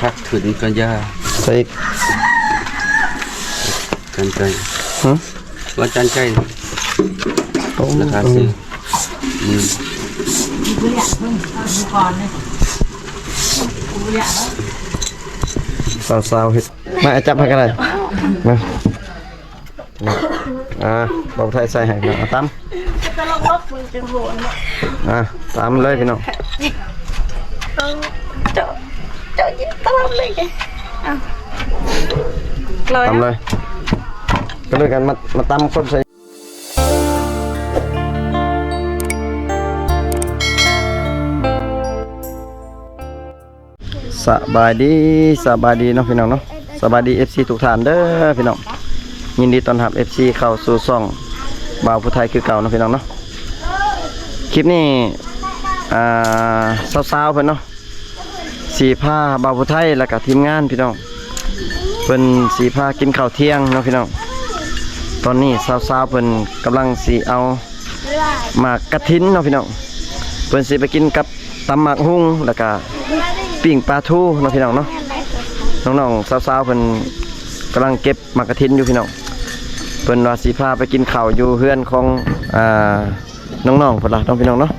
ຜັກ ຖົ່ວ ກະຢາ ໃສ່ອີກ ກັນໄກ່ ຫື ວ່າຈານໄກ່ ໂອ້ ລາຄາຊື້ ອືມ ສາວໆ ເຮັດ ມາ ຈັບໃຫ້ກະໄດ້ ມາ ອ່າ ບ່າວໄທໃສ່ໃຫ້ເນາະ ເອົາຕຳ ອ່າ ຕຳເລີຍພີ່ນ້ອງ ເຈາະ ເຈາະກິນຕຳເລີຍ ຕຳເລີຍ ກະເລີຍກັນ ມາ ມາຕຳຄົນໃສ່ ສະບາຍດີ ສະບາຍດີເນາະພີ່ນ້ອງເນາະ ສະບາຍດີ ເອັຟຊີ ທຸກທ່ານເດີພີ່ນ້ອງ ຍິນດີຕ້ອນຮັບ ເອັຟຊີ ເຂົ້າສູ່ຊ່ອງບ່າວຜູ້ໄທຄືເກົ່າເນາະພີ່ນ້ອງເນາະ ຄລິບນີ້ ອ່າ ສາວໆ ເພິ່ນເນາະ ຊິພາບ່າວຜູ້ໄທ ແລ້ວກະທີມງານພີ່ນ້ອງ ເພິ່ນຊິພາກິນເຂົ້າທ່ຽງເນາະພີ່ນ້ອງ ຕອນນີ້ສາວໆ ເພິ່ນກຳລັງຊິເອົາ ໝາກກະຖິນເນາະພີ່ນ້ອງ ເພິ່ນຊິໄປກິນກັບຕຳໝາກຫຸ່ງ ແລ້ວກະປີ້ງປາທູເນາະພີ່ນ້ອງເນາະ ນ້ອງໆ ສາວໆ ເພິ່ນກຳລັງເກັບໝາກກະຖິນຢູ່ພີ່ນ້ອງ ເພິ່ນວ່າຊິພາໄປກິນເຂົ້າຢູ່ເຮືອນຂອງ ອ່າ ນ້ອງໆ ເພິ່ນລະເນາະພີ່ນ້ອງເນາະ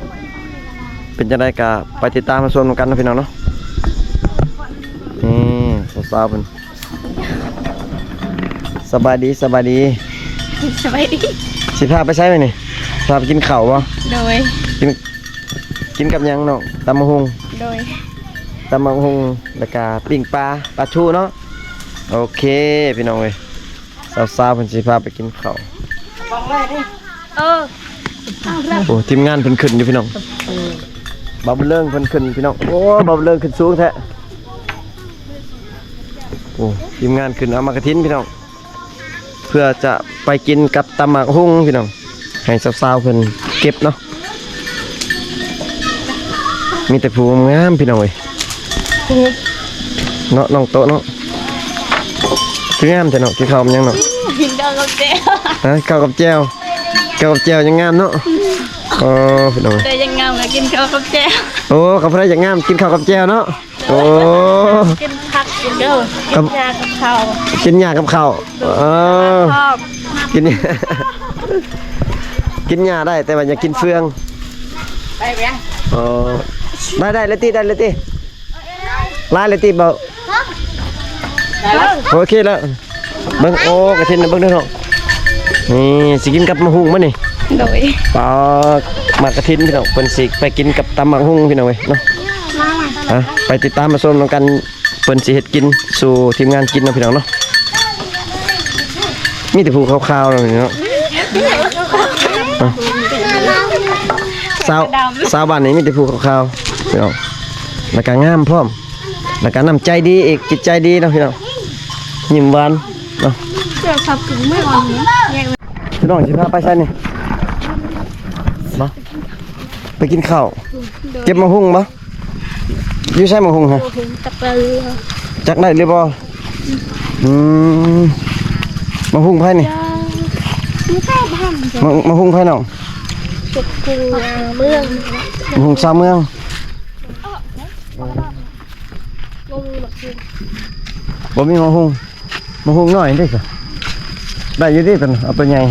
ເປັນຈັ່ງໃດກະໄປຕິດຕາມຮັບຊົມນຳກັນເນາະພີ່ນ້ອງເນາະ ນີ້ສາວໆ ເພິ່ນ ສະບາຍດີ ສະບາຍດີ ສະບາຍດີ ຊິພາໄປໃສມື້ນີ້ ພາໄປກິນເຂົ້າບໍ່ ໂດຍ ກິນ ກິນກັບຫຍັງນ້ອງ ຕຳໝາກຫຸ່ງ ໂດຍ ຕຳໝາກຫຸ່ງ ແລ້ວກະປີ້ງປາ ປາທູເນາະ ໂອເຄພີ່ນ້ອງເອີຍ ສາວໆ ເພິ່ນຊິພາໄປກິນເຂົ້າ ເອີ ໂອ້ ທີມງານເພິ່ນຂຶ້ນຢູ່ພີ່ນ້ອງ ບ່າວບຸນເລີງເພິ່ນຂຶ້ນພີ່ນ້ອງ ໂອ້ ບ່າວບຸນເລີງຂຶ້ນສູງແທ້ ໂອ້ ທີມງານຂຶ້ນເອົາໝາກກະຖິນພີ່ນ້ອງ ເພື່ອຈະໄປກິນກັບຕຳໝາກຫຸ່ງພີ່ນ້ອງ ໃຫ້ສາວໆ ເພິ່ນເກັບເນາະ ມີແຕ່ຜູ້ງາມໆ ພີ່ນ້ອງເອີຍ ເນາະ ນ້ອງໂຕະເນາະ ຄືງາມແທ້ເນາະ ກິນເຂົ້າກັບຫຍັງເນາະ ກິນເຂົ້າກັບແຈ່ວ ຮະ ເຂົ້າກັບແຈ່ວ ເຂົ້າກັບແຈ່ວຈັ່ງງາມເນາະ ອໍ ພີ່ນ້ອງ ໄດ້ຈັ່ງງາມກະກິນເຂົ້າກັບແຈ່ວ ໂອ້ ຄັນຜູ້ໃດຢາກງາມ ກິນເຂົ້າກັບແຈ່ວເນາະ ໂອ້ ກິນຜັກກິນເດີ ກິນຫຍ້າກັບເຂົ້າ ກິນຫຍ້າກັບເຂົ້າ ເອີ ກິນ ກິນຫຍ້າໄດ້ ແຕ່ວ່າຢ່າກິນເຟືອງ ໄປເບຍ ອໍ ໄດ້ ໄດ້ແລ້ວຕິ ໄດ້ແລ້ວຕິ ຫຼາຍແລ້ວຕິ ເບົາ ໂອເຄແລ້ວ ເບິ່ງ ໂອ້ ກະຖິນນະ ເບິ່ງເດີເນາະ ນີ້ຊິກິນກັບໝາກຫຸ່ງມື້ນີ້ ໂດຍ ປາ ໝາກກະຖິນພີ່ນ້ອງ ເພິ່ນຊິໄປກິນກັບຕຳໝາກຫຸ່ງພີ່ນ້ອງເອີຍເນາະ ອ່ະ ໄປຕິດຕາມມາຊົມນຳກັນ ເພິ່ນຊິເຮັດກິນສູ່ທີມງານກິນເນາະພີ່ນ້ອງເນາະ ມີແຕ່ຜູ້ຂາວໆ ເນາະ ອ່ະ ສາວ ສາວບ້ານນີ້ມີແຕ່ຜູ້ຂາວໆ ພີ່ນ້ອງ ແລ້ວກະງາມພ້ອມ ແລ້ວກະນ້ຳໃຈດີອີກ ຈິດໃຈດີເນາະພີ່ນ້ອງ ຍິ້ມຫວານເນາະ ເສື້ອຊັບກຶ່ງໄມ້ອ່ອນນີ້ ພີ່ນ້ອງຊິພາໄປໃສນີ້ ມາ ໄປກິນເຂົ້າ ເກັບໝາກຫຸ່ງບໍ່ ຢູ່ໃສໝາກຫຸ່ງຫະ ໝາກຫຸ່ງຈັກໄດ້ ຈັກໄດ້ຫຼືບໍ່ ອືມ ໝາກຫຸ່ງໃຜນີ້ ໝາກ ໝາກຫຸ່ງໃຜນ້ອງ ໝາກຫຸ່ງຊາວເມືອງ ບໍ່ມີໝາກຫຸ່ງ ໝາກຫຸ່ງນ້ອຍເດ້ ໄດ້ຢູ່ຕິ ເອົາໂຕໃຫຍ່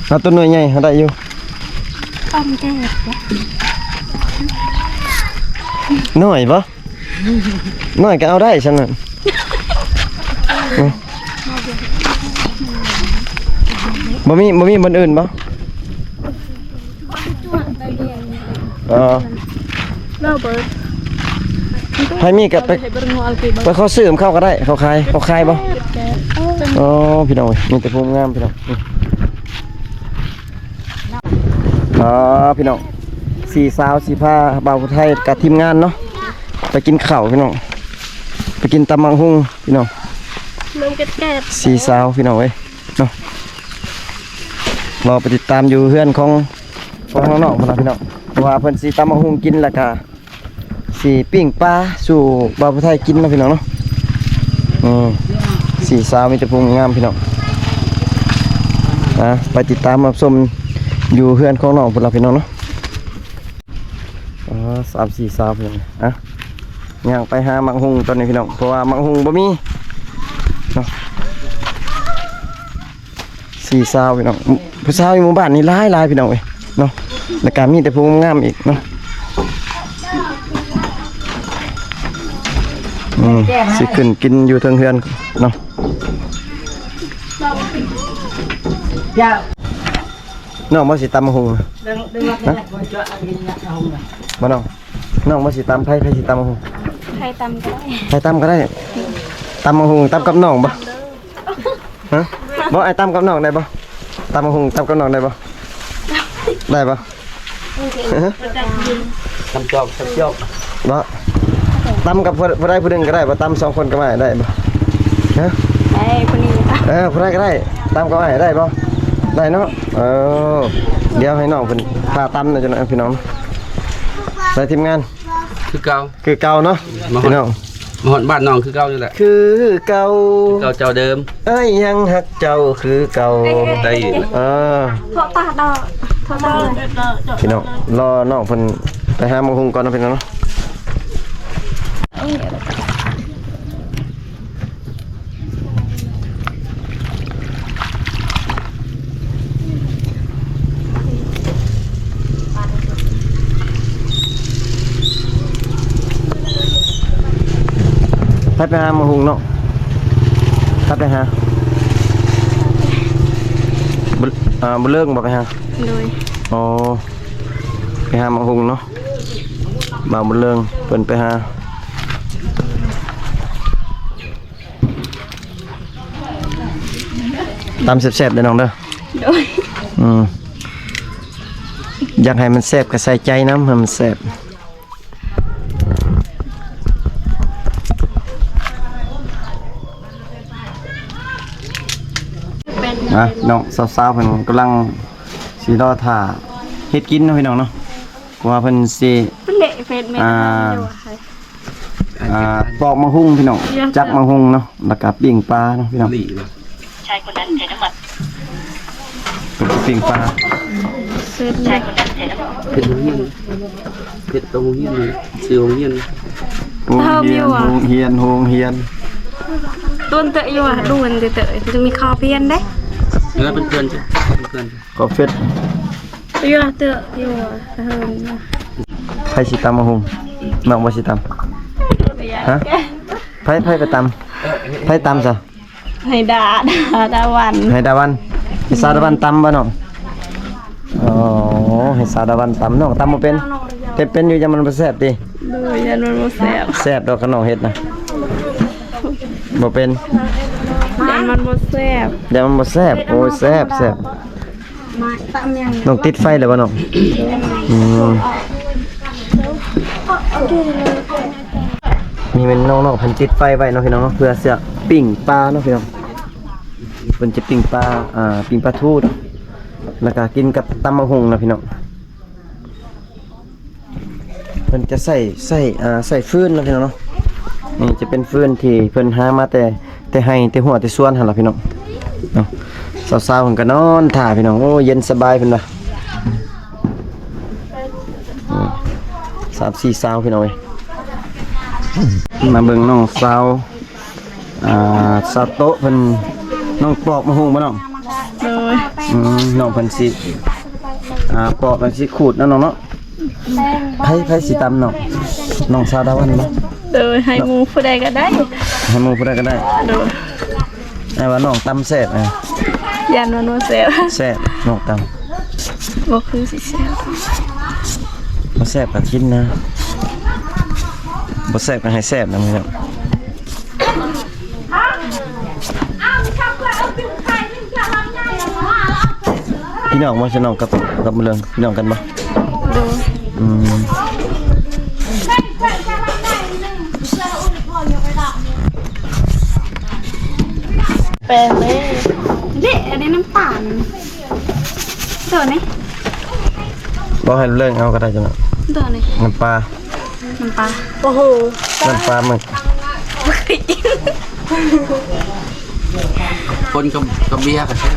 ເອົາໂຕໜ່ວຍໃຫຍ່ ເຮົາໄດ້ຢູ່ ອ້ອມແກ້ວ ນ້ອຍບໍ່ ນ້ອຍກະເອົາໄດ້ຊັ້ນນະ ບໍ່ມີ ບໍ່ມີບ່ອນອື່ນບໍ່ ເອີ ໃຜມີກະໄປ ໄປຂໍຊື້ນຳເຂົາກະໄດ້ ເຂົາຂາຍ ເຂົາຂາຍບໍ່ ໂອ້ ພີ່ນ້ອງເອີຍ ມີແຕ່ຜູ້ງາມພີ່ນ້ອງ ອ່າ ພີ່ນ້ອງ ສີ່ສາວຊິພາບ່າວຜູ້ໄທກັບທີມງານເນາະ ໄປກິນເຂົ້າພີ່ນ້ອງ ໄປກິນຕຳໝາກຫຸ່ງພີ່ນ້ອງ ສີ່ສາວພີ່ນ້ອງເອີຍເນາະ ລໍໄປຕິດຕາມຢູ່ເຮືອນຂອງ ຂອງນ້ອງໆ ພຸ້ນລະພີ່ນ້ອງ ເພາະວ່າເພິ່ນຊິຕຳໝາກຫຸ່ງກິນ ແລ້ວກະ ຊິປີ້ງປາສູ່ບ່າວຜູ້ໄທກິນເນາະພີ່ນ້ອງເນາະ ນີ້ ສີ່ສາວມີແຕ່ຜູ້ງາມພີ່ນ້ອງ ອ່າ ໄປຕິດຕາມຮັບຊົມ ຢູ່ເຮືອນຂອງນ້ອງພຸ້ນລະພີ່ນ້ອງເນາະ. ອໍ ສາມສີ່ສາວພີ່ນ້ອງ. ອ່ະ ຍ່າງໄປຫາໝາກຫຸ່ງຕອນນີ້ພີ່ນ້ອງ ເພາະວ່າໝາກຫຸ່ງບໍ່ມີເນາະ. ສີ່ສາວພີ່ນ້ອງ ຜູ້ສາວຢູ່ໝູ່ບ້ານນີ້ຫຼາຍໆ ພີ່ນ້ອງເອີຍເນາະ. ແລ້ວກະມີແຕ່ຜູ້ງາມໆອີກເນາະ. ອືມ ຊິຂຶ້ນກິນຢູ່ເທິງເຮືອນເນາະ. ນ້ອງບໍ່ຊິຕຳໝາກຫຸ່ງ? ຮະ? ບໍ່ນ້ອງ? ນ້ອງບໍ່ຊິຕຳ? ໃຜ ໃຜຊິຕຳໝາກຫຸ່ງ? ໃຜຕຳກໍໄດ້ ໃຜຕຳກໍໄດ້. ຕຳໝາກຫຸ່ງ ຕຳກັບນ້ອງບໍ່? ຮະ? ບໍ່ ອ້າຍຕຳກັບນ້ອງໄດ້ບໍ່? ຕຳໝາກຫຸ່ງຕຳກັບນ້ອງໄດ້ບໍ່? ໄດ້ບໍ່? ຕຳຈອກ ຕຳຈອກບໍ່? ຕຳກັບຜູ້ ຜູ້ໃດຜູ້ໜຶ່ງກໍໄດ້ບໍ່? ຕຳສອງຄົນກັບອ້າຍໄດ້ບໍ່? ຮະ? ໄດ້ ຜູ້ນີ້ ເອີ ຜູ້ໃດກໍໄດ້ ຕຳກັບອ້າຍໄດ້ບໍ່? ໄດ້ເນາະ. ເອີ ດຽວໃຫ້ນ້ອງເພິ່ນພາຕຳນະ ພີ່ນ້ອງ. ໄດ້ທີມງານ ຄືເກົ່າ ຄືເກົ່າເນາະ ມາຮອດ ພີ່ນ້ອງ ມາຮອດບ້ານນ້ອງຄືເກົ່ານີ້ແຫຼະ ຄືເກົ່າ ຄືເກົ່າເຈົ້າເດີມ ອ້າຍຍັງຮັກເຈົ້າຄືເກົ່າ ໄດ້ ເອີ ໂທດຕາດອກ ໂທດຕາດ ພີ່ນ້ອງ ລໍນ້ອງເພິ່ນໄປຫາໝາກຫຸ່ງກ່ອນເນາະ ພີ່ນ້ອງເນາະ. ໃຜໄປຫາໝາກຫຸ່ງເນາະ? ໃຜໄປຫາ? ບຸ ອ່າ ບຸນເລີງບໍ່ໄປຫາ? ໂດຍ ອໍ ໄປຫາໝາກຫຸ່ງເນາະ. ບ່າວບຸນເລີງເພິ່ນໄປຫາ ຕຳແຊບໆເດີນ້ອງເດີ. ໂດຍ ອືມ ຢາກໃຫ້ມັນແຊບກໍໃສ່ໃຈນຳ ໃຫ້ມັນແຊບ. ມາ ນ້ອງສາວໆເພິ່ນກຳລັງຊິລໍຖ້າເຮັດກິນເນາະ ພີ່ນ້ອງເນາະ ເພາະວ່າເພິ່ນຊິ ເພິ່ນເລະເຟດແມ່ນ ອ່າ ຢູ່ວ່າ ອ່າ ປອກໝາກຫຸ່ງ ພີ່ນ້ອງ ຈັບໝາກຫຸ່ງເນາະ ແລ້ວກະປີ້ງປາເນາະ ພີ່ນ້ອງ ໃຊ້ຄົນນັ້ນໃຊ້ນ້ຳມັນ ປີ້ງປາ ເຮັດ ໃຊ້ຄົນນັ້ນໃຊ້ນ້ຳມັນ ເຮັດໂຮງຮຽນ ເຮັດໂຮງຮຽນ ຊື່ໂຮງຮຽນ ໂຮງຮຽນ ໂຮງຮຽນ ໂຮງຮຽນ ຕົ້ນເຕີຢູ່ວ່າ ດູມັນເຕີ ຈະມີຄາວພຽນເດ້ ເອີ ເປັນເພື່ອນ ເປັນເພື່ອນ ຂໍເຟດ ຢູ່ເຕີຢູ່ວ່າ ເອີ ໃຜຊິຕຳໝາກຫຸ່ງ? ນ້ອງບໍ່ຊິຕຳ? ຮະ? ໃຜ ໃຜໄປຕຳ? ໃຜຕຳຊະ? ໃຫ້ດາ ດາ ດາວັນ ໃຫ້ດາວັນ ໃຫ້ສາວດາວັນຕຳບໍ່ນ້ອງ? ອໍ ໃຫ້ສາວດາວັນຕຳ ນ້ອງຕຳບໍ່ເປັນ? ເຮັດເປັນຢູ່ ຢ້ານມັນບໍ່ແຊບຕິ? ໂດຍ ຢ້ານມັນບໍ່ແຊບ ແຊບດອກຄັນນ້ອງເຮັດນະ ບໍ່ເປັນ ຢ້ານມັນບໍ່ແຊບ ຢ້ານມັນບໍ່ແຊບ ໂອ້ຍ ແຊບ ແຊບ. ນ້ອງຕິດໄຟແລ້ວບໍ່ນ້ອງ? ອືມ ນີ້ແມ່ນນ້ອງໆເພິ່ນຕິດໄຟໄວ້ເນາະ ພີ່ນ້ອງເນາະ ເພື່ອຊິປີ້ງປາເນາະ ພີ່ນ້ອງ ເພິ່ນຈະປີ້ງປາ ອ່າ ປີ້ງປາທູເນາະ ແລ້ວກະກິນກັບຕຳໝາກຫຸ່ງເນາະ ພີ່ນ້ອງ. ເພິ່ນຈະໃຊ້ ໃຊ້ ອ່າ ໃຊ້ຟືນເນາະ ພີ່ນ້ອງເນາະ ນີ້ຈະເປັນຟືນທີ່ເພິ່ນຫາມາແຕ່ ແຕ່ໄຮ່ແຕ່ຮົ້ວແຕ່ສວນຫັ້ນລະ ພີ່ນ້ອງເນາະ. ສາວໆເພິ່ນກໍນອນຖ້າ ພີ່ນ້ອງ ໂອ້ ເຢັນສະບາຍເພິ່ນວ່າ ສາມສີ່ສາວ ພີ່ນ້ອງເອີຍ. ມາເບິ່ງນ້ອງສາວ ອ່າ ສາວໂຕະເພິ່ນ ນ້ອງປອກໝາກຫຸ່ງບໍ່ນ້ອງ? ໂດຍ ອືມ ນ້ອງເພິ່ນຊິ ອ່າ ປອກ ແລ້ວຊິຂູດເນາະນ້ອງເນາະ. ໃຜ ໃຜຊິຕຳນ້ອງ? ນ້ອງສາວດາວັນບໍ່? ໂດຍ ໃຫ້ໝູ່ຜູ້ໃດກໍໄດ້ ໃຫ້ໝູ່ຜູ້ໃດກໍໄດ້. ໂດຍ ອ້າຍວ່ານ້ອງຕຳແຊບ ອ່າ ຢ້ານມັນບໍ່ແຊບ ແຊບ ນ້ອງຕຳ ບໍ່ຄືຊິແຊບ ບໍ່ແຊບກໍກິນນະ ບໍ່ແຊບກໍໃຫ້ແຊບນະ ພີ່ນ້ອງ. ພີ່ນ້ອງບໍ່ ຊິນ້ອງກັບ ກັບເລື່ອງ ພີ່ນ້ອງກັນບໍ່? ໂດຍ ອືມ ແປງເດ້ ເດ້ ອັນນີ້ນ້ຳຕານ ໂຕນີ້ ບໍ່ ໃຫ້ເລື່ອງເອົາກໍໄດ້ ໂຕນີ້ ນ້ຳປາ ນ້ຳປາ ໂອ້ໂຫ ນ້ຳປາໝຶກ ຄົນກັບ ກັບເບຍກໍແຊບ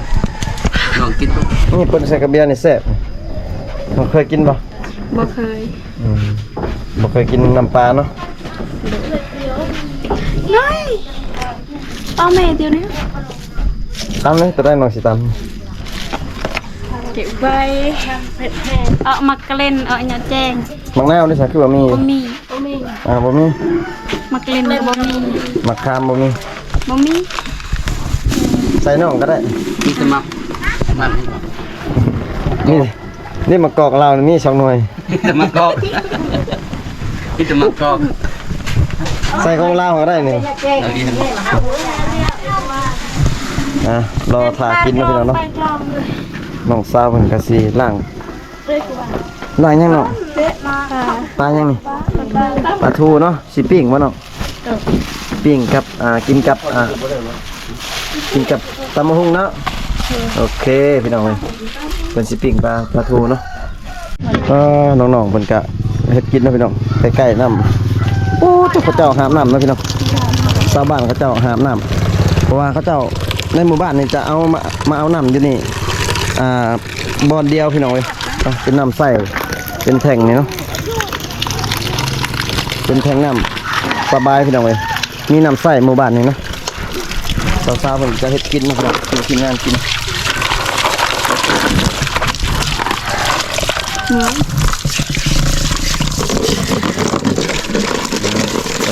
ລອງກິນດູ ນີ້ຄົນໃສ່ກັບເບຍນີ້ແຊບ. ເຄີຍກິນບໍ່? ບໍ່ເຄີຍ. ອືມ ບໍ່ເຄີຍກິນນ້ຳປາເນາະ. ໂດຍ. ນ້ອຍ ເອົາແມ່ດຽວນີ້. ຕຳເລີຍ ຕົວໃດນ້ອງຊິຕຳ? ເກັບໄວ້ ເອົາໝາກເລັ່ນ ເອົາຫຍັງແຈ້ງ. ໝາກນາວນີ້ຊະ ຄືວ່າມີ? ບໍ່ມີ. ບໍ່ມີ. ອ່າ ບໍ່ມີ. ໝາກເລັ່ນກໍບໍ່ມີ. ໝາກຂາມບໍ່ມີ. ບໍ່ມີ. ໃສ່ນ້ອງກໍໄດ້. ມີແຕ່ໝາກ ໝາກ ນີ້ ນີ້ໝາກກອກລາວນີ້ມີສອງໜ່ວຍ. ມີແຕ່ໝາກກອກ ມີແຕ່ໝາກກອກ. ໃສ່ຂອງລາວກໍໄດ້ນີ້. ເອົາອີກ. ອ່າ ລໍຖ້າກິນເນາະ ພີ່ນ້ອງເນາະ. ນ້ອງສາວເພິ່ນກໍຊິລ້າງ ລ້າງຫຍັງເນາະ? ປາ ປາຫຍັງນີ້? ປາທູເນາະ. ຊິປີ້ງບໍ່ນ້ອງ? ເອີ ປີ້ງກັບ ອ່າ ກິນກັບ ອ່າ ກິນກັບຕຳບັກຫຸ່ງເນາະ. ໂອເຄ ພີ່ນ້ອງເອີຍ ເພິ່ນຊິປີ້ງປາ ປາທູເນາະ. ອ່າ ນ້ອງໆເພິ່ນກະເຮັດກິນເນາະ ພີ່ນ້ອງ. ໃກ້ໆນ້ຳ ໂອ້ ເຂົາເຈົ້າຫາບນ້ຳເນາະ ພີ່ນ້ອງ. ຊາວບ້ານເຂົາເຈົ້າຫາບນ້ຳ ເພາະວ່າເຂົາເຈົ້າ ໃນໝູ່ບ້ານນີ້ຈະເອົາມາ ມາເອົານ້ຳຢູ່ນີ້ ອ່າ ບ່ອນດຽວ ພີ່ນ້ອງເອີຍ. ອ່ະ ເປັນນ້ຳໃສ ເປັນແທ້ງນີ້ເນາະ ເປັນແທ້ງນ້ຳສະບາຍ ພີ່ນ້ອງເອີຍ. ມີນ້ຳໃຊ້ໝູ່ບ້ານນີ້ເນາະ. ສາວໆເພິ່ນຈະເຮັດກິນເນາະ ພີ່ນ້ອງ ໃຫ້ທີມງານກິນ.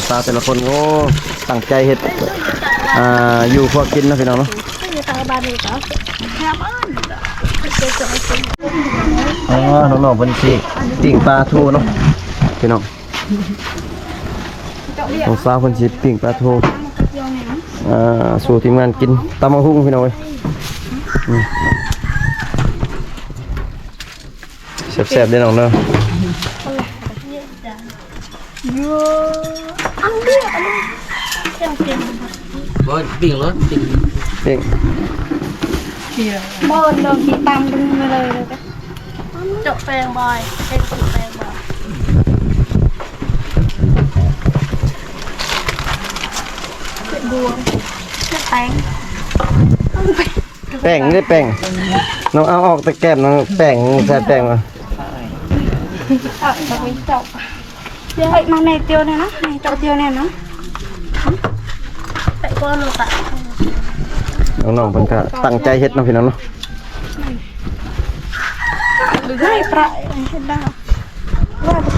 ສາວໆແຕ່ລະຄົນ ໂອ້ ຕັ້ງໃຈເຮັດ ອ່າ ຢູ່ຄົວກິນເນາະ ພີ່ນ້ອງເນາະ. ອ່າ ນ້ອງໆເພິ່ນຊິປີ້ງປາທູເນາະ ພີ່ນ້ອງ. ນ້ອງສາວເພິ່ນຊິປີ້ງປາທູ ອ່າ ສູ່ທີມງານກິນ ຕຳບັກຫຸ່ງ ພີ່ນ້ອງເອີຍ. ອືມ ແຊບໆເດີນ້ອງເດີ. ບໍ່ ປີ້ງໂລດ ປີ້ງ ປີ້ງ. ບໍ່ ນ້ອງຊິຕຳເບິ່ງມາເລີຍ. ເຈາະແປ້ງບອຍ ເຮັດເຈາະແປ້ງບອຍ ເຮັດບວງ ເຮັດແປ້ງ ແປ້ງເດ້ແປ້ງ. ນ້ອງເອົາອອກແຕ່ແກ້ມນ້ອງ ແປ້ງ ໃສ່ແປ້ງມາ. ເອົາ ເອົາໄປເຈາະ ເອີຍ ມາແມ່ຕຽວແດ່ນະ ແມ່ເຈາະຕຽວແດ່ນະ. ນ້ອງໆເພິ່ນກະຕັ້ງໃຈເຮັດເນາະ ພີ່ນ້ອງເນາະ. ໄດ້ປະ ເຮັດໄດ້ ວ່າປະ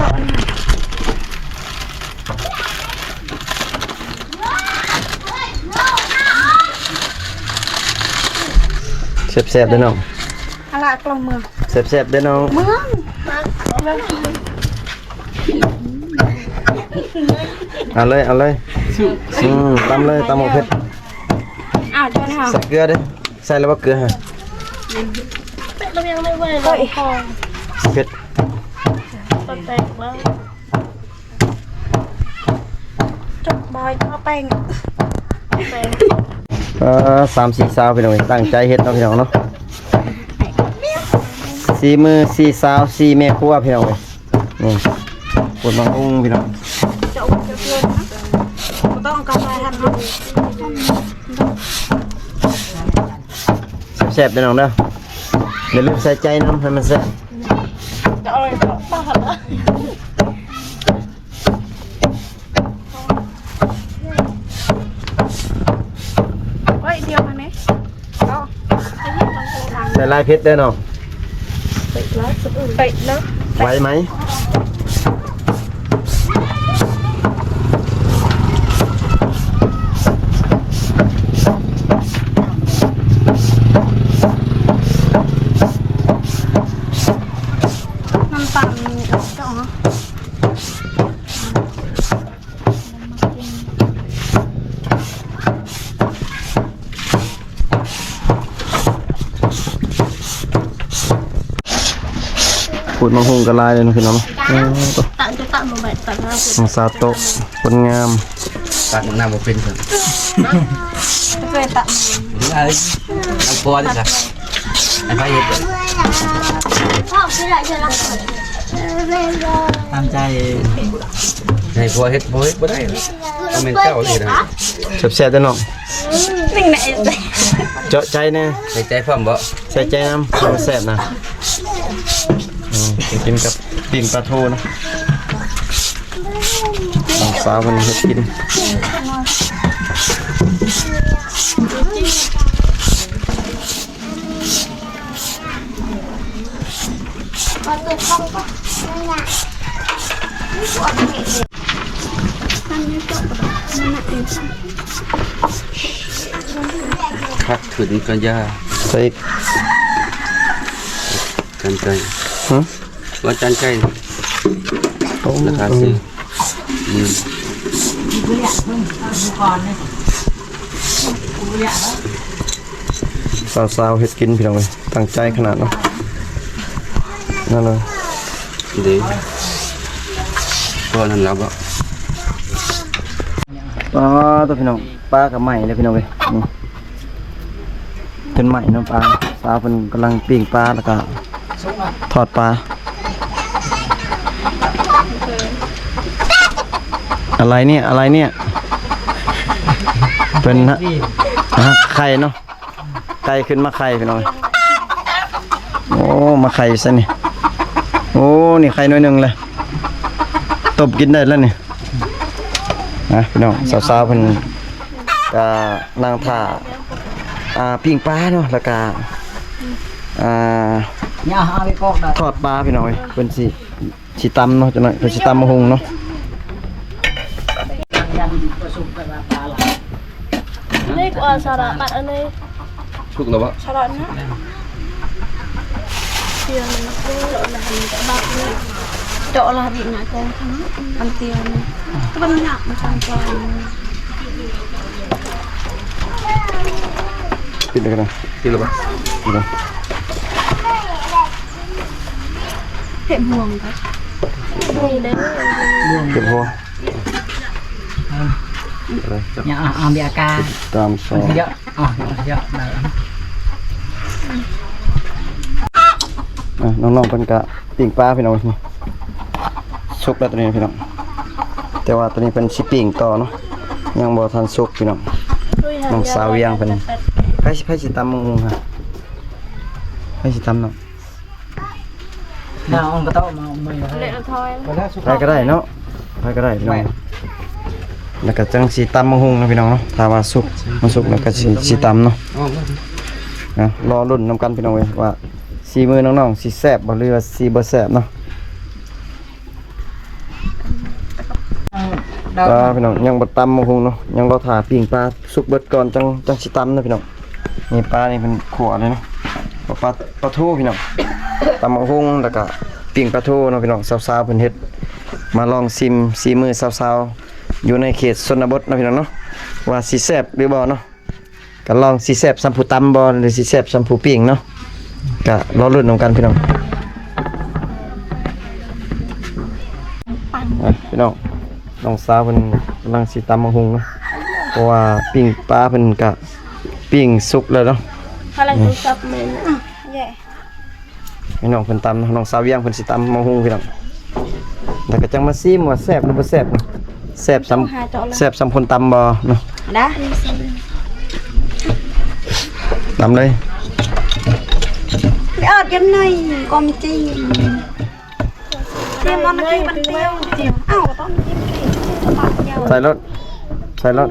ແຊບໆເດີນ້ອງ. ອາລະ ກະລອງເມືອງ ແຊບໆເດີນ້ອງ. ເມືອງ ເອົາເລີຍ ເອົາເລີຍ. ອືມ ຕຳເລີຍ ຕຳໝາກເຜັດ. ອ້າວ ເຈົ້ານະ ໃສ່ເກືອເດ້. ໃສ່ແລ້ວບໍ່ເກືອຫະ? ເຜັດ ຈົບບອຍ ເອົາແປ້ງ ແປ້ງ. ເອີ ສາມສີ່ສາວ ພີ່ນ້ອງເອີຍ ຕັ້ງໃຈເຮັດເນາະ ພີ່ນ້ອງເນາະ. ສີມືສີ່ສາວ ສີ່ແມ່ຄົວ ພີ່ນ້ອງເອີຍ. ນີ້ ປົດບັກຫຸ່ງ ພີ່ນ້ອງ. ເຈົ້າ ເຈົ້າເພື່ອນນະ ບໍ່ຕ້ອງເອົາກຳໄປຫັ້ນເນາະ. ແຊບໆເດີນ້ອງເດີ. ຢ່າລືມໃສ່ໃຈນຳ ໃຫ້ມັນແຊບ. ຈະເອົາເລີຍ ປາຫັ້ນລະ. ໄວ້ດຽວຫັ້ນເດ້. ໃສ່ຫຼາຍເຜັດເດີນ້ອງ. ໄຫວໄໝ? ນ້ຳຕານນີ້ອອກເນາະ. ປູດໝາກຫຸ່ງກໍຫຼາຍເລີຍເນາະ ພີ່ນ້ອງເນາະ. ເອີ ໂຕ ຕັກ ຕັກ ຕັກ ຕັກ ຕັກ ນ້ອງສາວໂຕະ ຄົນງາມ ຕັກໝາກນາວບໍ່ເປັນ. ເຄີຍຕັກ ເອົາ ນ້ຳຄົວເດ້ ໃຫ້ໃຜເຮັດ? ຕາມໃຈ ໃຫ້ຜົວເຮັດ ຜົວເຮັດບໍ່ໄດ້. ແມ່ນເຈົ້າເລີຍນະ. ແຊບໆເດີນ້ອງ. ເຈາະໃຈແດ່. ໃສ່ໃຈພ້ອມບໍ່? ໃສ່ໃຈນຳ ມັນແຊບນະ. ອືມ ກິນກັບປີ້ງປາທູເນາະ ນ້ອງສາວເພິ່ນເຮັດກິນ. ຄັກຂຶ້ນກໍຢ່າ ໃສ່ອີກ ກັນໄກ່ ຫື? ວ່າຈານໄກ່ ໂອ້ ລາຄາຊື້ ອືມ ສາວໆເຮັດກິນພີ່ນ້ອງເອີຍ ຕັ້ງໃຈຂະໜາດເນາະ ນັ້ນເລີຍ ເດ້ ພໍນັ້ນແລ້ວບໍ່? ປາໂຕ ພີ່ນ້ອງ ປາກໍໄໝ້ແລ້ວພີ່ນ້ອງເອີຍ ອືມ ຈົນໄໝ້ເນາະປາ ສາວເພິ່ນກຳລັງປີ້ງປາ ແລ້ວກໍທອດປາ. ອະໄລເນຍ ອະໄລເນຍ ເພິ່ນນະ ອ່າ ໄຂ່ເນາະ ໄກ່ຂຶ້ນມາໄຂ່ພີ່ນ້ອງ. ໂອ້ ມາໄຂ່ຢູ່ໃສນີ້? ໂອ້ ນີ້ໄຂ່ໜ່ວຍໜຶ່ງເລີຍ ຕົ້ມກິນໄດ້ແລ້ວນີ້. ອ່ະ ພີ່ນ້ອງ ສາວໆເພິ່ນກະນັ່ງຖ້າ ອ່າ ປີ້ງປາເນາະ ແລ້ວກະ ອ່າ ທອດປາພີ່ນ້ອງເອີຍ ເພິ່ນຊິ ຊິຕຳເນາະ ຈັກໜ້ອຍເພິ່ນຊິຕຳໝາກຫຸ່ງເນາະ. ນີ້ກູເອົາສາລະບັດອັນນີ້ ສຸກແລ້ວບໍ່? ສາລະນະ ເຈາະລະດິນນະ ອັນດຽວນີ້ ມັນຍາກ ມັນສ້າງການ ປິດໄດ້ກໍໄດ້ ປິດແລ້ວບໍ່? ເຫັນຫ່ວງ ເຫັນຫ່ວງ ເກັບຫົວ ຢ່າ ອ່າ ເບຍກາ ຕາມຊອງ ເຍາະ ອ່າ ເຍາະ ໄດ້. ອ່ະ ນ້ອງໆເພິ່ນກະປີ້ງປາພີ່ນ້ອງ ສຸກແລ້ວໂຕນີ້ພີ່ນ້ອງ ແຕ່ວ່າໂຕນີ້ເພິ່ນຊິປີ້ງຕໍ່ເນາະ ຍັງບໍ່ທັນສຸກພີ່ນ້ອງ. ນ້ອງສາວວຽງເພິ່ນ ໃຜຊິ ໃຜຊິຕຳໝາກຫຸ່ງຫະ? ໃຜຊິຕຳເນາະ? ເນາະ ອອງກະເຕົາະມາ ໃຜກໍໄດ້ເນາະ ໃຜກໍໄດ້ພີ່ນ້ອງ. ແລ້ວກໍຈັ່ງຊິຕຳໝາກຫຸ່ງເນາະພີ່ນ້ອງເນາະ ຖ້າວ່າສຸກ ມັນສຸກແລ້ວກໍຊິ ຊິຕຳເນາະ. ອ່ະ ລໍລຸ້ນນຳກັນພີ່ນ້ອງເອີຍ ວ່າສີມືນ້ອງໆຊິແຊບບໍ່ ຫຼືວ່າຊິບໍ່ແຊບເນາະ. ອ່າ ພີ່ນ້ອງ ຍັງບໍ່ຕຳໝາກຫຸ່ງເນາະ ຍັງລໍຖ້າປີ້ງປາສຸກເບິດກ່ອນ ຈັ່ງ ຈັ່ງຊິຕຳເນາະພີ່ນ້ອງ. ນີ້ປານີ້ເພິ່ນຂົ້ວເລີຍເນາະ ປາ ປາທູພີ່ນ້ອງ ຕຳໝາກຫຸ່ງ ແລ້ວກະປີ້ງປາທູເນາະພີ່ນ້ອງ. ສາວໆເພິ່ນເຮັດ ມາລອງຊີມສີມືສາວໆຢູ່ໃນເຂດຊົນນະບົດເນາະພີ່ນ້ອງເນາະ ວ່າຊິແຊບຫຼືບໍ່ເນາະ. ກໍລອງຊິແຊບສ່ຳຜູ້ຕຳບໍ່ ຫຼືຊິແຊບສ່ຳຜູ້ປີ້ງເນາະ ກໍລໍລຸ້ນນຳກັນພີ່ນ້ອງ. ອ່ະ ພີ່ນ້ອງ ນ້ອງສາວເພິ່ນກຳລັງຊິຕຳໝາກຫຸ່ງເນາະ ເພາະວ່າປີ້ງປາເພິ່ນກະປີ້ງສຸກແລ້ວເນາະ. ພາລະໂທລະສັບແມ່ນ ພີ່ນ້ອງເພິ່ນຕຳເນາະ ນ້ອງສາວວຽງເພິ່ນຊິຕຳໝາກຫຸ່ງພີ່ນ້ອງ ແລ້ວກໍຈັ່ງມາຊີມວ່າແຊບຫຼືບໍ່ແຊບເນາະ. ແຊບສ່ຳ ແຊບສ່ຳຄົນຕຳບໍ່ເນາະ? ຕຳເລີຍ ໄປເອົາຈຳໜ່ອຍກໍມີຈີ ເຕຍມອນກີ້ມັນເປຍວ ເອົາ ໃສ່ລົດ ໃສ່ລົດ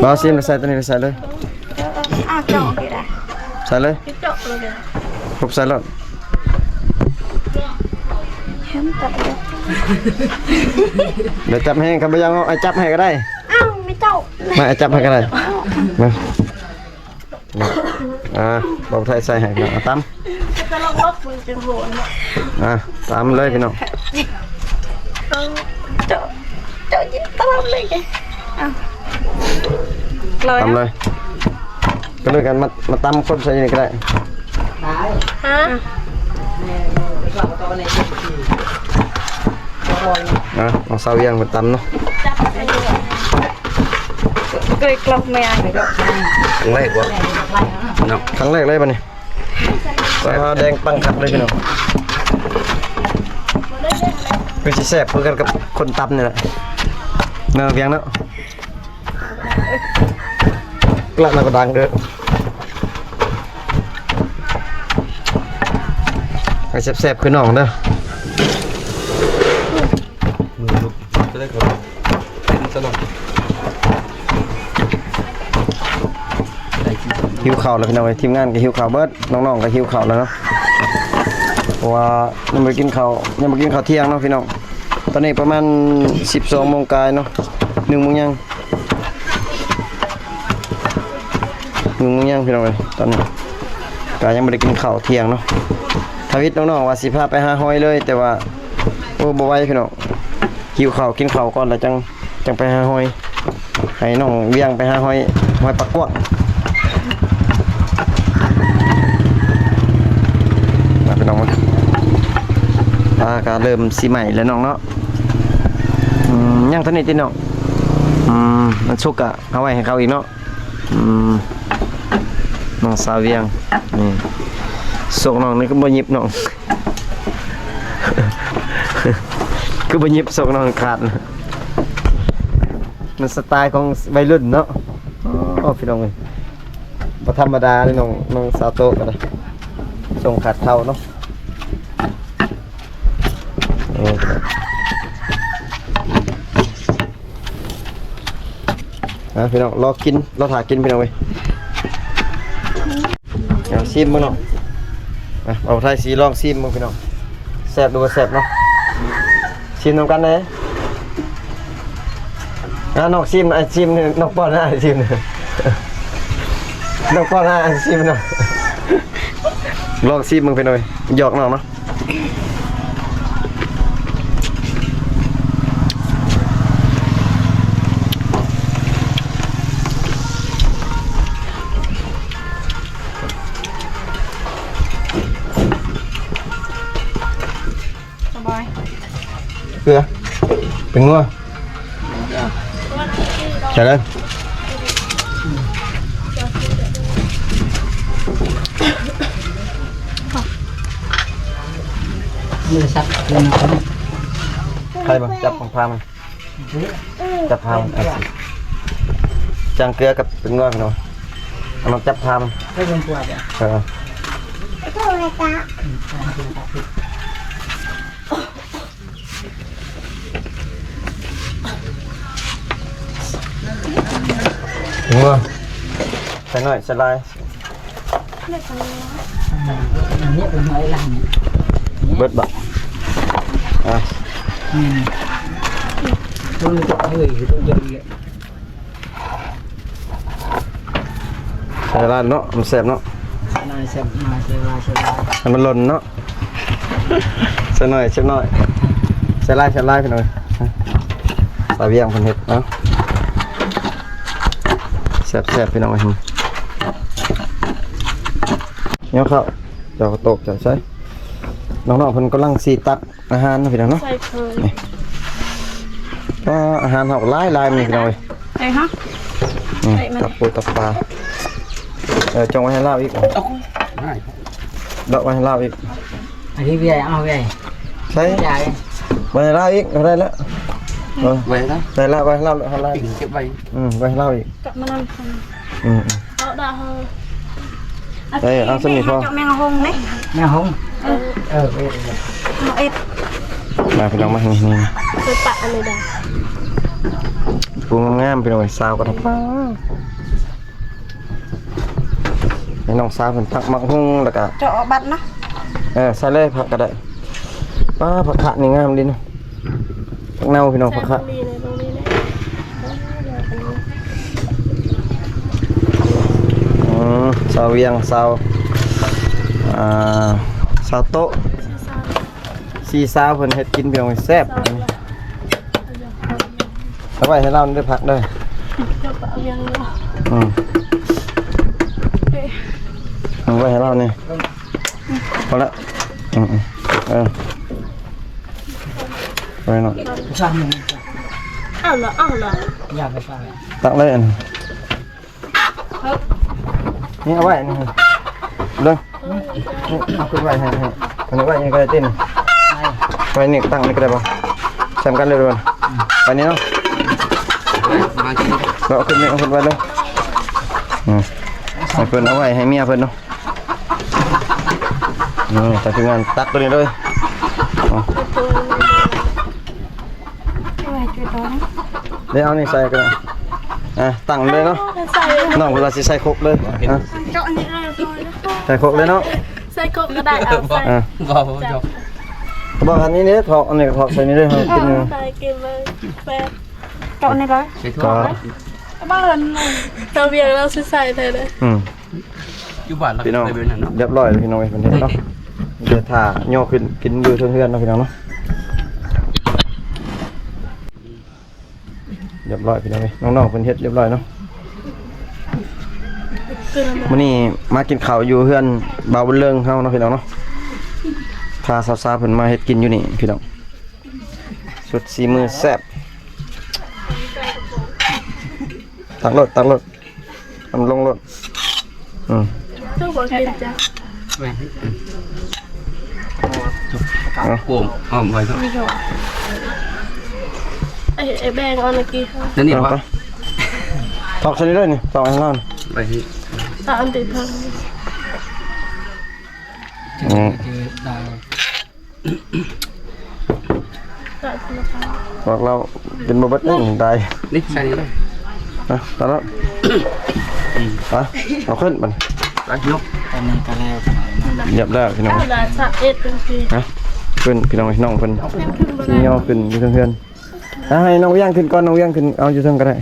ບໍ່ຊີມ ໃສ່ໂຕນີ້ ໃສ່ເລີຍ. ອ່າ ເຈາະນີ້ໄດ້ ໃສ່ເລີຍ ເຈາະເລີຍ ຄົບໃສ່ໂລດ ເຫັນຕັດເລີຍ. ດຽວຈັບແຮງ ຄັນບໍ່ຢາກເອົາ ອ້າຍຈັບໃຫ້ກໍໄດ້. ອ້າວ ໄມ່ເຈົ້າ ມາ ອ້າຍຈັບໃຫ້ກໍໄດ້ ມາ. ອ່າ ບໍ່ໄທໃສ່ໃຫ້ ເອົາຕຳ ຈະໄປລອກໆ ມັນຈະໂຫດເນາະ. ອ່າ ຕຳເລີຍພີ່ນ້ອງ ເຈາະ ເຈາະຕຳເລີຍ ເອົາ ຕຳເລີຍ ກໍເລີຍກັນ ມາ ມາຕຳຄົນໃສ່ນີ້ກໍໄດ້ ຮະ ອ່າ ຂອງສາວວຽງເພິ່ນຕຳເນາະ. ເຄີຍກລອກແມ່ ຄັ້ງແລກບໍ່ເນາະ ຄັ້ງແລກເລີຍບັດນີ້. ແຕ່ວ່າແດງປັງຄັກເລີຍພີ່ນ້ອງ ຄືຊິແຊບຄືກັນກັບຄົນຕຳນີ້ແຫຼະເນາະ ວຽງເນາະ. ກະນະກະດັງເດີ້. ໃຫ້ແຊບໆຄືນ້ອງເດີ. ມື້ລຸກຈະໄດ້ເຂົ້າກິນຊະເນາະ. ຫິວເຂົ້າແລ້ວພີ່ນ້ອງເອີຍ, ທີມງານກໍຫິວເຂົ້າເບິດ, ນ້ອງໆກໍຫິວເຂົ້າແລ້ວເນາະ, ເພາະວ່າຍັງບໍ່ໄດ້ກິນເຂົ້າ, ຍັງບໍ່ກິນເຂົ້າທ່ຽງເນາະພີ່ນ້ອງ. ຕອນນີ້ປະມານສິບສອງໂມງກາຍເນາະ, ໜຶ່ງໂມງຍັງ. ໜຶ່ງໂມງຍັງພີ່ນ້ອງເອີຍ, ຕອນນີ້ກະຍັງບໍ່ໄດ້ກິນເຂົ້າທ່ຽງເນາະ. ທຳອິດນ້ອງໆວ່າຊິພາໄປຫາຫອຍເລີຍ, ແຕ່ວ່າ ໂອ້ ບໍ່ໄຫວພີ່ນ້ອງ, ຫິວເຂົ້າ ກິນເຂົ້າກ່ອນ ແລ້ວຈັ່ງ ຈັ່ງໄປຫາຫອຍ. ໃຫ້ນ້ອງວຽງໄປຫາຫອຍ ຫອຍປາກກວ້າງ. ມາພີ່ນ້ອງມາ, ປາກະເລີ່ມຊິໄໝ້ແລ້ວນ້ອງເນາະ. ອືມ ຍັງເທົ່ານີ້ຕິນ້ອງ. ອືມ ມັນສຸກກະເອົາໄວ້ໃຫ້ເຂົາອີກເນາະ. ອືມ ນ້ອງສາວວຽງ ນີ້ ໂຊກນ້ອງນີ້ຄືບໍ່ຫຍິບນ້ອງ, ຄືບໍ່ຫຍິບໂຊກນ້ອງຂາດ. ມັນສະໄຕຂອງໄວລຸ້ນເນາະ. ໂອ້ ພີ່ນ້ອງເອີຍ ບໍ່ທຳມະດາເດ້ນ້ອງ, ນ້ອງສາວໂຕະກໍໄດ້ ສົ່ງຂາດເຂົ້າເນາະ. ອ່ະ ພີ່ນ້ອງ ລໍກິນ ລໍຖ້າກິນ ພີ່ນ້ອງເອີຍ. ເອົາຊີມເບິ່ງເນາະ, ອ່ະ ເອົາໄທສີລອງຊີມເບິ່ງ ພີ່ນ້ອງ, ແຊບຫຼືບໍ່ແຊບເນາະ. ຊີມນຳກັນເດ້. ອ່ະ ນ້ອງຊີມ ອ້າຍຊີມ, ນ້ອງປ້ອນ ອ້າຍຊີມ, ນ້ອງປ້ອນ ອ້າຍຊີມເນາະ. ລອງຊີມເບິ່ງ ພີ່ນ້ອງເອີຍ, ຫຍອກນ້ອງເນາະ. ສະບາຍ ເກືອ ເປັນງົວ ໃສ່ເລີຍ. ມືສັກ ໃຄບໍ່? ຈັບຂອງພາມັນ ຈັບພາມັນ ຈັ່ງເກືອກັບເປັນງົວ ພີ່ນ້ອງ. ເອົາມາຈັບພາມັນ ເອີ. ເປັນງົວ ໃສ່ໜ້ອຍ ໃສ່ຫຼາຍ. ເບິດບໍ່? ອ່ະ ໃສ່ຫຼາຍເນາະ ມັນແຊບເນາະ. ໃສ່ຫຼາຍ ໃສ່ຫຼາຍ ໃສ່ຫຼາຍ ໃຫ້ມັນຫຼົ່ນເນາະ. ໃສ່ໜ້ອຍ ໃສ່ໜ້ອຍ ໃສ່ຫຼາຍ ໃສ່ຫຼາຍ ພີ່ນ້ອງ. ສາວວຽງເພິ່ນເຮັດເນາະ ແຊບໆ ພີ່ນ້ອງ. ເນາະ ເຂົ້າ ເຈົ້າກໍຕົກໃສ່ ນ້ອງໆເພິ່ນກຳລັງຊິຕັກອາຫານເນາະ ພີ່ນ້ອງເນາະ. ໃສ່ເຂີ ນີ້ ກໍອາຫານເຮົາກໍຫຼາຍໆ ມື້ນີ້ ພີ່ນ້ອງເອີຍ. ໃສ່ຮະ ນີ້ ໃສ່ມັນ ຕັບປູຕັບປາ. ເອີ ຈົ່ງໄວ້ໃຫ້ລາວອີກ ເອົາ ດອກໄວ້ໃຫ້ລາວອີກ. ອັນນີ້ເວຍ ເອົາເວຍ ໃສ່ ໄວ້ໃຫ້ລາວອີກ ເອົາໄດ້ແລ້ວ. ເອີ ໄວ້ໃຫ້ລາວ ໄດ້ລະ ໄວ້ໃຫ້ລາວ ເອົາລາວ ເກັບໄວ້. ອືມ ໄວ້ໃຫ້ລາວອີກ ກັບມານຳ ອືມ ເອົາດາເຮີ ເອີ ເອົາສ່ຳນີ້ພໍ. ແມງຫົງເດ້ ແມງຫົງ ເອີ ເອີ ເອັດ ເອັດ ມາພີ່ນ້ອງມາ ນີ້ ນີ້ ຄືປະອັນນີ້ດາ ປູງາມໆ ພີ່ນ້ອງເອີຍ. ຊາວກໍທັບປາ ໃຫ້ນ້ອງສາວເພິ່ນຕັກໝາກຫຸ່ງ ແລ້ວກະເຈາະເອົາບັດນະ. ເອີ ໃສ່ເລີຍ ຜັກກໍໄດ້. ປ້າ ຜັກຂະນີ້ງາມດີນະ ຜັກເນົ່າ ພີ່ນ້ອງ ແຊບ ຜັກຂະ ດີເລີຍ ອືມ ສາວວຽງ ສາວ ອ່າ ສາວໂຕະ ສີ່ສາວເພິ່ນເຮັດກິນ ພີ່ນ້ອງ ແຊບ. ເອົາໄວ້ໃຫ້ລາວເດີ ຜັກເດີ ອືມ ເອົາໄວ້ໃຫ້ລາວນີ້ ພໍລະ. ອືມ ເອີ ໄວ້ເນາະ ເອົາລະ ເອົາລະ ຢ່າໄປໃສ່ ຕັກເລີຍ ອັນ ນີ້ເອົາໄວ້ນີ້ເດີ ນີ້ເອົາຂຶ້ນໄວ້ໃຫ້ ໃຫ້ ອັນນີ້ໄວ້ນີ້ກໍໄດ້ຕິ ໄວ້ນີ້ ຕັ້ງນີ້ກໍໄດ້ບໍ່? ສ່ຳກັນເລີຍ ໄວ້ນີ້ເນາະ ເອົາຂຶ້ນນີ້ ເອົາຂຶ້ນໄວ້ເລີຍ. ອືມ ໃຫ້ເພິ່ນເອົາໄວ້ໃຫ້ເມຍເພິ່ນເນາະ. ນີ້ ທາງທີມງານຕັກໂຕນີ້ເລີຍ. ເອົາ ເອົານີ້ໃສ່ກໍໄດ້. ອ່ະ ຕັ້ງເລີຍເນາະ. ໃສ່ ນ້ອງເພິ່ນວ່າຊິໃສ່ຄົກເລີຍ. ອ່ະ ເຈາະນີ້ເລີຍ ໃສ່ຄົກເລີຍເນາະ. ໃສ່ຄົກກໍໄດ້. ເອົາໃສ່ ອ່ະ ບໍ່ ບໍ່ເຈາະ. ບໍ່ ອັນນີ້ເດ້ ຖອກ ອັນນີ້ຖອກໃສ່ນີ້ເດ້ ເຮົາກິນຢູ່. ໃສ່ກິນເລີຍ ແຊບ. ເຈາະນີ້ເລີຍ ໃສ່ຖ້ວຍ. ເອົາມາເລີຍ ຕາວຽງລາວຊິໃສ່ໄດ້ເດ້. ອືມ ຢູ່ບ້ານລາວ ພີ່ນ້ອງ ເປັນແບບນັ້ນເນາະ. ຮຽບຮ້ອຍພີ່ນ້ອງເອີຍ ເພິ່ນເຮັດເນາະ. ດຽວຖ້າຍໍຂຶ້ນກິນຢູ່ເທິງເຮືອນເນາະ ພີ່ນ້ອງເນາະ. ຮຽບຮ້ອຍພີ່ນ້ອງເອີຍ ນ້ອງໆເພິ່ນເຮັດຮຽບຮ້ອຍເນາະ. ມື້ນີ້ມາກິນເຂົ້າຢູ່ເຮືອນບ່າວບຸນເລີງເຮົາເນາະ ພີ່ນ້ອງເນາະ. ພາສາວໆເພິ່ນມາເຮັດກິນຢູ່ນີ້ພີ່ນ້ອງ. ສຸດສີມືແຊບ. ຕັກໂລດ ຕັກໂລດ ມັນລົງໂລດ. ອືມ ເຈົ້າບໍ່ກິນຈ້ະ. ເອົາ ໂກງ ອ້ອມໄວ້ເນາະ. ເອີ ເອີ ແບ່ງເອົານະກີ້. ອັນນີ້ບໍ່ ຖອກໃສ່ນີ້ເລີຍນີ້ ຖອກໃຫ້ເຮົາໄປ. ຕາອັນຕິດເພິ່ນ. ອືມ ພວກລາວກິນບໍ່ເບິດເດ້ ຕາຍ. ນີ້ໃສ່ນີ້ເລີຍ. ອ່ະ ຕາລະ ອ່ະ ເອົາຂຶ້ນບັດນີ້. ໄປ ຍົກ. ຕອນນີ້ກໍແລ້ວ ຮຽບລ້ວພີ່ນ້ອງ. ຮະ ຂຶ້ນພີ່ນ້ອງ ນ້ອງເພິ່ນຊິຍໍຂຶ້ນຢູ່ເທິງເຮືອນ. ອ່ະ ໃຫ້ນ້ອງວຽງຂຶ້ນກ່ອນ ນ້ອງວຽງຂຶ້ນເອົາຢູ່ເທິງກໍໄດ້.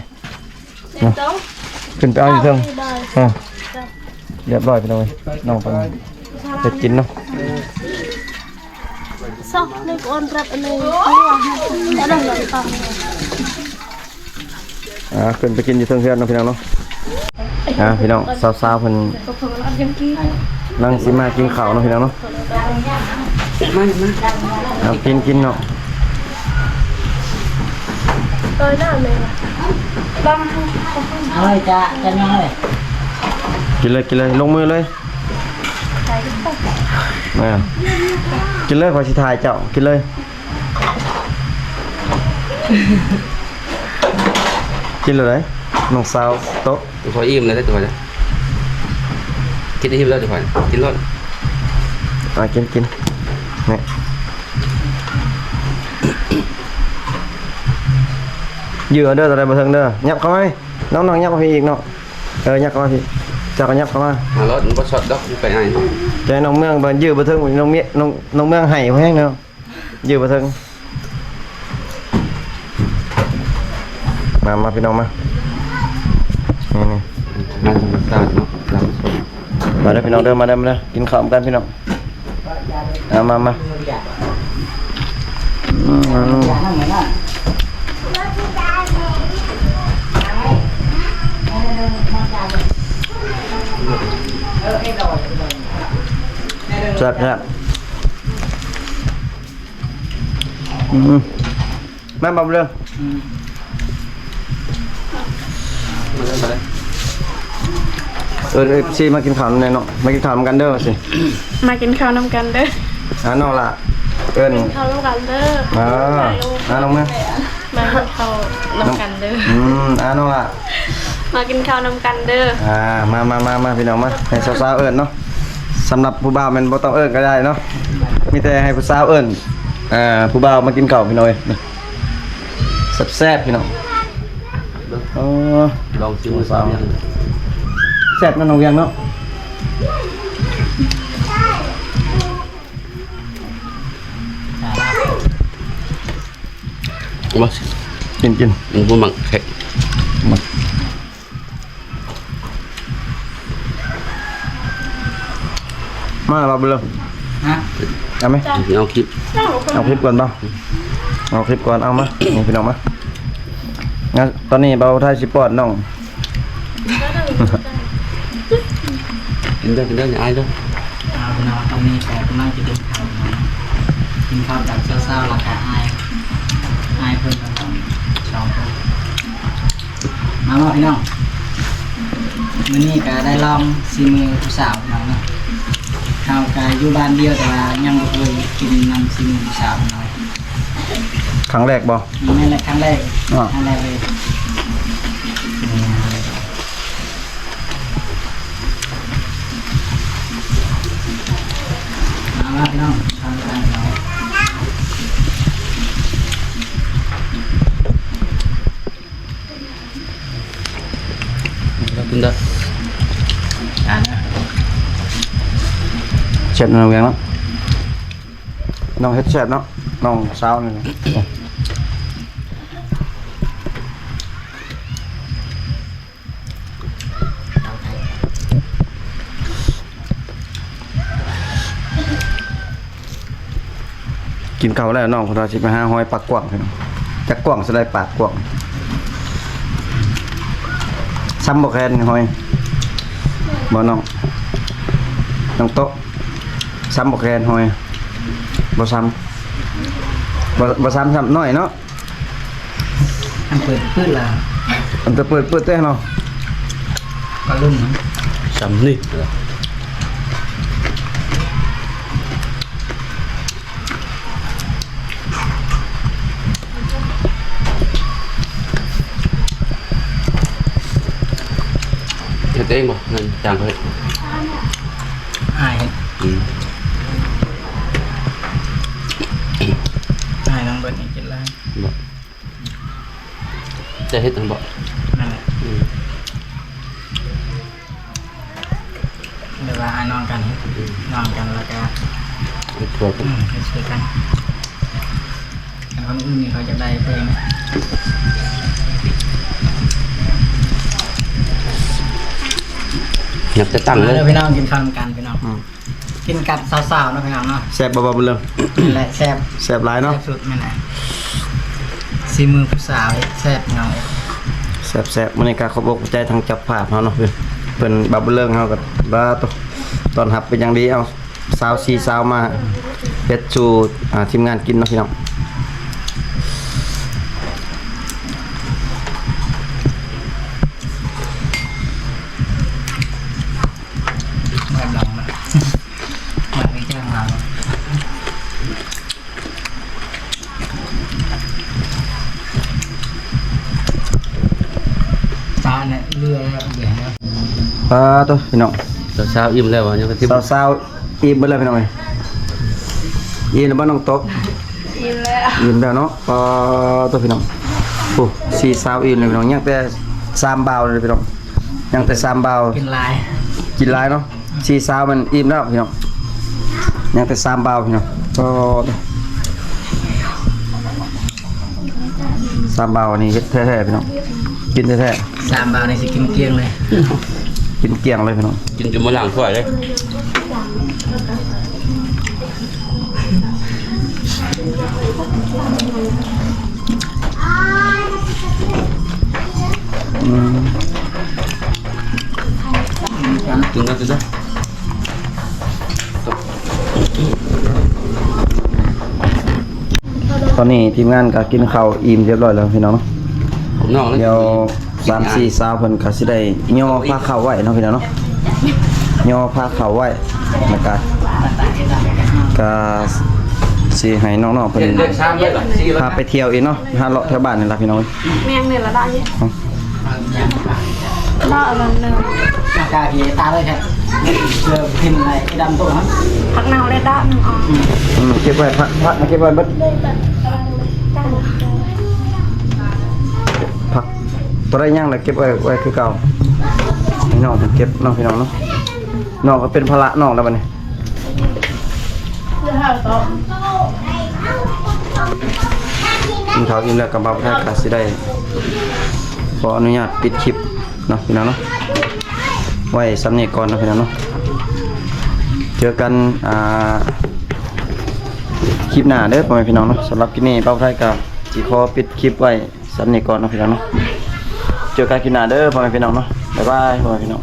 ເນາະ ຂຶ້ນໄປເອົາຢູ່ເທິງ. ອ່າ ຮຽບຮ້ອຍພີ່ນ້ອງເອີຍ ນ້ອງເພິ່ນເຮັດກິນເນາະ. ອ່າ ຂຶ້ນໄປກິນຢູ່ເທິງເຮືອນເນາະ ພີ່ນ້ອງເນາະ. ອ່າ ພີ່ນ້ອງ ສາວໆເພິ່ນ ນັ່ງຊິມາກິນເຂົ້າເນາະ ພີ່ນ້ອງເນາະ. ມາ ມາ ເອົາ ກິນ ກິນເນາະ. ເອົາ ຈະ ຈະ ກິນເລີຍ ກິນເລີຍ ລົງມືເລີຍ. ອ່າ ກິນເລີຍ ຂ້ອຍຊິຖ່າຍເຈົ້າ ກິນເລີຍ. ກິນແລ້ວໃດ໋ ນ້ອງສາວໂຕະ. ຂ້ອຍອີ່ມແລ້ວເດ້ ຂ້ອຍນະ ກິນອີ່ມແລ້ວຂ້ອຍ ກິນໂລດ. ອ່າ ກິນ ກິນ ນີ້ ຢື້ອເອົາເດີ ໂຕໃດບໍ່ເຖິງເດີ. ຫຍັບເຂົ້າມາ ນ້ອງໆ ຫຍັບເຂົ້າມາອີກເນາະ. ເອີ ຫຍັບເຂົ້າມາພີ້ ເຈົ້າກໍຫຍັບເຂົ້າມາ. ເອົາໂລດ ມັນບໍ່ຊັອດດອກ ໄປອ້າຍ ແຕ່ນ້ອງເມືອງ ເບິ່ງຢື້ອບໍ່ເຖິງ ນ້ອງເມ ນ້ອງ ນ້ອງເມືອງໄຫ້ແຮງເນາະ. ຢູ່ບໍ່ເຖິງ. ມາ ມາ ພີ່ນ້ອງມາ ນີ້ໆ ມາທຳມະຊາດເນາະ. ມາເດີພີ່ນ້ອງເດີ ມາເດີ ມາເດີ ກິນເຂົ້ານຳກັນພີ່ນ້ອງ. ມາ ມາ ມາ ອືມ ແຊບໆ. ອືມ ມາ ບໍ່ເລື່ອງ ອືມ ມາເດີ ມາເດີ ເອີ້ນເອັຟຊີມາກິນເຂົ້ານຳແດ່ເນາະ. ມາກິນເຂົ້ານຳກັນເດີ ວ່າຊິ ມາກິນເຂົ້ານຳກັນເດີ. ອ່າ ນ້ອງຫຼ້າ ເອີ້ນ ກິນເຂົ້ານຳກັນເດີ. ອ່າ ອ່າ ນ້ອງເມືອງ ມາກິນເຂົ້ານຳກັນເດີ. ອືມ ອ່າ ນ້ອງຫຼ້າ ມາກິນເຂົ້ານຳກັນເດີ. ອ່າ ມາ ມາ ມາ ມາ ພີ່ນ້ອງມາ ໃຫ້ສາວໆເອີ້ນເນາະ. ສຳລັບຜູ້ບ່າວແມ່ນບໍ່ຕ້ອງເອີ້ນກໍໄດ້ເນາະ ມີແຕ່ໃຫ້ຜູ້ສາວເອີ້ນ ອ່າ ຜູ້ບ່າວມາກິນເຂົ້າ ພີ່ນ້ອງເອີຍ. ແຊບໆ ພີ່ນ້ອງ ເອີ ລອງຊິມ ແຊບເນາະ ນ້ອງວຽງເນາະ. ມາ ກິນ ກິນ ບໍ່ມັກເຜັດ ມັກ. ມາ ເອົາໄປເລີຍ ຮະ ເອົາໄໝ? ເອົາຄລິບ ເອົາຄລິບກ່ອນບໍ່? ເອົາຄລິບກ່ອນ ເອົາມາ ນີ້ພີ່ນ້ອງມາ. ຕອນນີ້ບ່າວໄທຊິປ້ອນນ້ອງ ກິນເດີ ກິນເດີ ຢ່າອາຍເດີ. ເອົາ ພີ່ນ້ອງ ຕອນນີ້ກໍກຳລັງຈະກິນເຂົ້າເນາະ ກິນເຂົ້າກັບສາວໆ ແລ້ວກໍອ້າຍ ອ້າຍເພິ່ນ ສອງຄົນ. ມາ ມາ ພີ່ນ້ອງ ມື້ນີ້ກໍໄດ້ລອງສີມືຜູ້ສາວພີ່ນ້ອງເນາະ. ເຮົາກໍຢູ່ບ້ານດຽວ ແຕ່ວ່າຍັງບໍ່ເຄີຍກິນນຳສີມືຜູ້ສາວພີ່ນ້ອງ. ຄັ້ງແລກບໍ່? ແມ່ນແຫຼະ ຄັ້ງແລກ ອໍ ຄັ້ງແລກເລີຍ. ມາ ພີ່ນ້ອງ ທາງການເຮົາ ກິນເດີ ແຊບເນາະ ນ້ອງວຽງເນາະ ນ້ອງເຮັດແຊບເນາະ ນ້ອງສາວນີ້. ກິນເຂົ້າແລ້ວ ນ້ອງເພິ່ນວ່າຊິໄປຫາຫອຍປາກກວ້າງ ຈັກກວ້າງສ່ຳໃດ ປາກກວ້າງ ຊ່ຳບໍ່ແຄນຫອຍ ບໍ່ນ້ອງ ນ້ອງໂຕະ ຊ່ຳບໍ່ແຄນຫອຍ ບໍ່ຊ່ຳ ບໍ່ ບໍ່ຊ່ຳ ຊ່ຳໜ້ອຍເນາະ. ອັນເປີດປືດລະ ອັນເປີດປືດແທ້ເນາະ ກະລຸ້ນນະ ຊ່ຳນີ້ ເຮັດເອງບໍ່? ນັ້ນຈ້າງເຂົາເຮັດ ອ້າຍເຮັດ ອືມ ອ້າຍນ້ອງເບິດນີ້ກິນຫຼາຍ ບໍ່ ຈະເຮັດຫັ້ນບໍ່? ນັ້ນແຫຼະ ອືມ ແບບວ່າອ້າຍນ້ອງກັນ ອືມ ນ້ອງກັນ ແລ້ວກະເຮັດຊ່ວຍກັນ ອືມ ເຮັດຊ່ວຍກັນ ຄັນຄົນອື່ນນີ້ເຂົາຈະໄດ້ແພງ ຢາກຈະຕັ້ງເລີຍ ມາເດີພີ່ນ້ອງ ກິນເຂົ້ານຳກັນພີ່ນ້ອງ ອືມ. ກິນກັບສາວໆເນາະພີ່ນ້ອງເນາະ ແຊບບໍ່ ບໍ່ເລີງ ແຫຼະແຊບ ແຊບຫຼາຍເນາະ ແຊບສຸດແມ່ນແຫຼະ ສີມືຜູ້ສາວເຮັດແຊບພີ່ນ້ອງເອີຍ ແຊບໆ ມື້ນີ້ກະຂອບອົກຂອບໃຈທາງເຈົ້າພາບເຮົາເນາະ ເພິ່ນ ເພິ່ນບ່າວບຸນເລີງເຮົາກະ ບາໂຕ ຕ້ອນຮັບເປັນຢ່າງດີ ເອົາສາວສີ່ສາວມາເຮັດສູ່ ອ່າ ທີມງານກິນເນາະພີ່ນ້ອງ. ແບບລາວນະ ແບບນີ້ຈ້າງລາວ ຕາແຫຼະເຫຼືອແລ້ວ ເຫຼືອແລ້ວ ປາໂຕ ພີ່ນ້ອງ ສາວໆອີ່ມແລ້ວຫວາ ຍັງກະທິບ ສາວໆອີ່ມເບິດແລ້ວພີ່ນ້ອງເອີຍ ອີ່ມແລ້ວບໍ່ນ້ອງໂຕະ? ອີ່ມແລ້ວ ອີ່ມແລ້ວເນາະ ປາໂຕ ພີ່ນ້ອງ ໂອ້ ສີ່ສາວອີ່ມແລ້ວພີ່ນ້ອງ ຍັງແຕ່ສາມບ່າວເລີຍພີ່ນ້ອງ ຍັງແຕ່ສາມບ່າວ ກິນຫຼາຍ ກິນຫຼາຍເນາະ ສີ່ສາວມັນອີ່ມແລ້ວພີ່ນ້ອງ ຍັງແຕ່ສາມບ່າວພີ່ນ້ອງ ກໍສາມບ່າວນີ້ເຮັດແທ້ໆພີ່ນ້ອງ ກິນແທ້ໆ ສາມບ່າວນີ້ຊິກິນກ້ຽງເລີຍ ກິນກ້ຽງເລີຍພີ່ນ້ອງ ກິນຈົນບໍ່ລ້າງຖ້ວຍເລີຍ. ອືມ ກິນກັນ ກິນກັນ ຕອນນີ້ທີມງານກະກິນເຂົ້າອີ່ມຮຽບຮ້ອຍແລ້ວພີ່ນ້ອງເນາະ ດຽວ ສາມສີ່ສາວເພິ່ນກະຊິໄດ້ຍໍພາເຂົ້າໄວ້ເນາະພີ່ນ້ອງເນາະ ຍໍພາເຂົ້າໄວ້ ແລ້ວກະ ກະຊິໃຫ້ນ້ອງໆເພິ່ນພາໄປທ່ຽວອີກເນາະ ຫາເລາະແຖວບ້ານນີ້ລະພີ່ນ້ອງ ແມ່ນນີ້ລະ ດາວນີ້ ດາວອັນນັ້ນເນີ່ຍ ອາກາດທີ່ຕາເລີຍແທ້ ເລີ່ມຂຶ້ນໃນດຳໂຕນະ ຜັກເນົ່າແລະດາວໜຶ່ງອອກ ອືມ ເກັບໄວ້ ຜັກ ຜັກເກັບໄວ້ເບິດ ຜັກ ໂຕໃດຍັງລະເກັບໄວ້ ໄວ້ຄືເກົ່າ ໃຫ້ນ້ອງເພິ່ນເກັບເນາະພີ່ນ້ອງເນາະ ນ້ອງກະເປັນພາລະນ້ອງແລ້ວບາດນີ້ ກິນເຂົ້າອີ່ມແລ້ວກະບ່າວໄທກະຊິໄດ້ຂໍອະນຸຍາດປິດຄລິບເນາະພີ່ນ້ອງເນາະ ໄວ້ຊ່ຳນີ້ກ່ອນເນາະພີ່ນ້ອງເນາະ ເຈີກັນ ອ່າ ຄລິບໜ້າເດີພໍ່ແມ່ພີ່ນ້ອງເນາະ ສຳລັບຄລິບນີ້ບ່າວໄທກະຊິຂໍປິດຄລິບໄວ້ ຊ່ຳນີ້ກ່ອນເນາະພີ່ນ້ອງເນາະ ເຈີກັນຄລິບໜ້າເດີພໍ່ແມ່ພີ່ນ້ອງເນາະ ບາຍບາຍພໍ່ແມ່ພີ່ນ້ອງ.